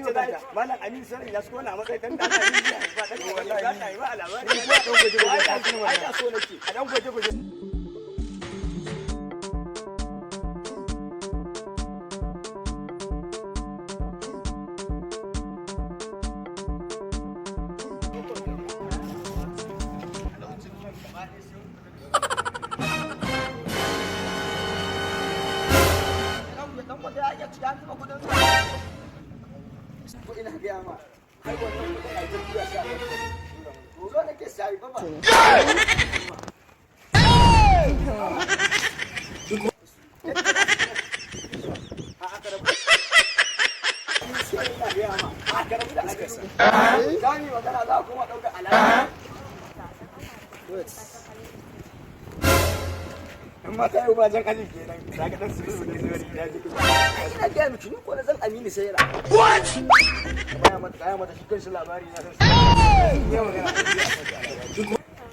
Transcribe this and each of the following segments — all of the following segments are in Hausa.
yadda za Malam Aminu Sanin ya suko na matsayin dan da Aminu ya haifa dan wallahi za ta haifa a labari. Ni ko dan gwaje gwaje ta tuna Ai wannan. da so nake. A dan gwaje gwaje. Dan wata ya iya cika an zuba kudin ko ina gaya ma. Ai wannan kudin ai ta biya sa. To zo nake sai ba ba. A aka rabu. Sai ina gaya ma. A aka rabu da Aminu. Za mu yi magana za kuma ɗaukar alama. In ma ta yi ba jan aji kenan. Za ka ɗan su su ne zai ya ji kuma. Ai ina gaya miki ni ko na san Aminu sai ra. What? Baya mata kaya mata shi kanshi labari na san. Yi magana.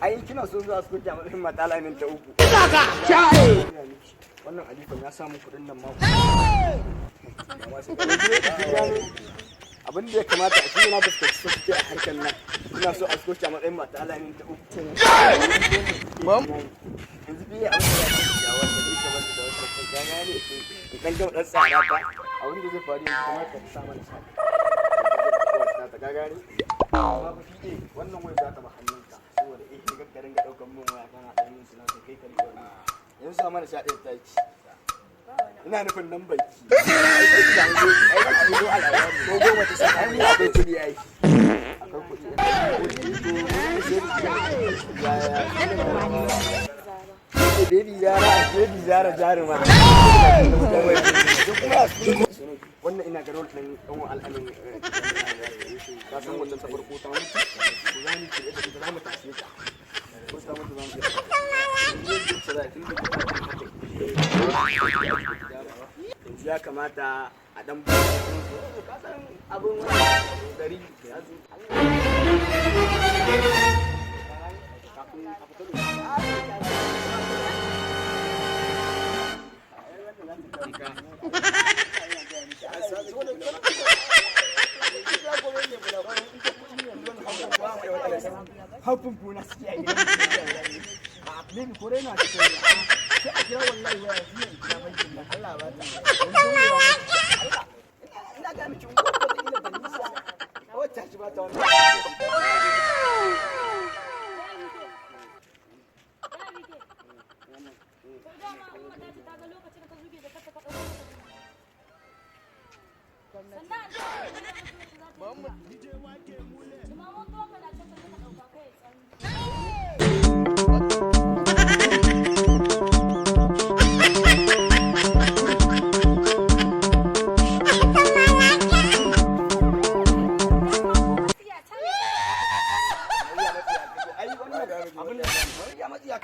Ai kina so zuwa su a matsayin mata lamin ta uku. Wannan alifan ya samu kuɗin nan mako. Abin da ya kamata a cikin na fuskanci so kuke a harkar nan. Ina so a soke a matsayin mata lamin ta uku. Yanzu biye abin da ya fi ya wanda bai kamar da wanda kai ka gane in dan gama dan tsara ta abin da zai faru yanzu kamar ka sa mana sa ta ka gane amma fa fiye wannan waya za ta ba hannunka saboda eh ni gaggarin ga daukan min waya kana dan yin suna kai ka riƙe wannan yanzu sa mana 11 ta ci ina nufin nan baki ai ai ai zo al'awari Ko goma ta sa. ai mu akwai kuɗi ai akwai kuɗi ya ya baby Zara, baby Zara jaruma. Wannan ina ga role ɗin ɗan al'amin ka san wannan ta farko ta mutu. Ko za mu ce ita za mu tashe ta. Ko ta mutu za mu yanzu ya kamata a dan ba ka san abin wani dari ya zo. Kafin a fita da Haifin kuna suke a gidan a baby ko raina cikin sai a kira wallahi waya shi ne kira bankin nan Allah ba ta Allah ina ga miki ko ko ina da nisa wacce ci ba ta wannan. Ai wannan abin da ya matsi ya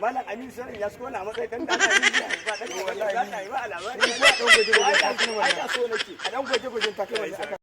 Malam Aminu Sanin ya suko na matsayin dan da Aminu ya haifa dan wallahi za ta haifa a labari. Ni ko dan gwaje gwaje ta tuna Ai wannan. da so nake. A dan gwaje gwajen ta kai wanda aka